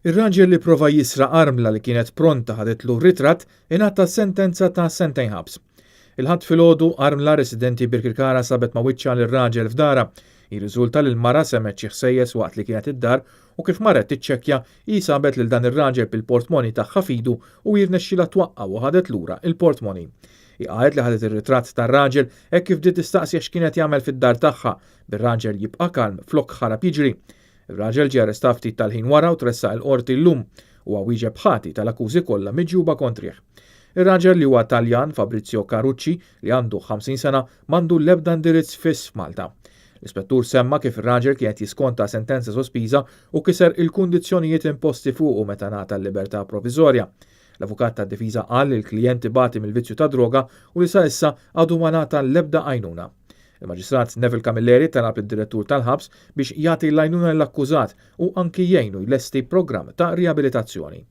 Ir-raġel li prova jisraq armla li kienet pronta ħaditlu ritratt ingħata sentenza ta' sentejn ħabs. Il-Ħadd filgħodu armla residenti Birkirkara sabet ma' wiċċha lir-raġel f'darha. Jirriżulta li l-mara semgħet xi ħsejjes waqt li kienet id-dar u kif marret tiċċekkja hi sabet lil dan ir-raġel bil-portmoni tagħha f'idu u hi rnexxielha twaqqgħu u ħadet lura il-portmoni. Hi qalet li ħadet ir-ritratt tar-raġel hekk kif bdiet tistaqsi x'kien qed jagħmel fid-dar tagħha, bir-raġel jibqa' kalm flok ħarab jiġri. Ir-raġel ġie arrestat ftit tal-ħin wara u tressaq il-Qorti llum. Huwa wieġeb ħati tal-akkużi kollha miġjuba kontrih. Ir-raġel li huwa Taljan, Fabrizio Carucci, li għandu 50 sena, m'għandu l-ebda indirizz fiss f'Malta. L-ispettur semma kif ir-raġel kien qed jiskonta sentenza sospiża u kiser il-kundizzjonijiet imposti fuqu meta ngħata l-libertà proviżorja. L-avukat tad-difiża qal li l-klijent ibati mill-vizzju tad-droga u li sa issa għadu ma ngħata l-ebda għajnuna. Il-Maġistrat Neville Camilleri talab lid-direttur tal-ħabs biex jagħti l-għajnuna lill-akkużat u anki jgħinu jlesti programm ta' riabilitazzjoni.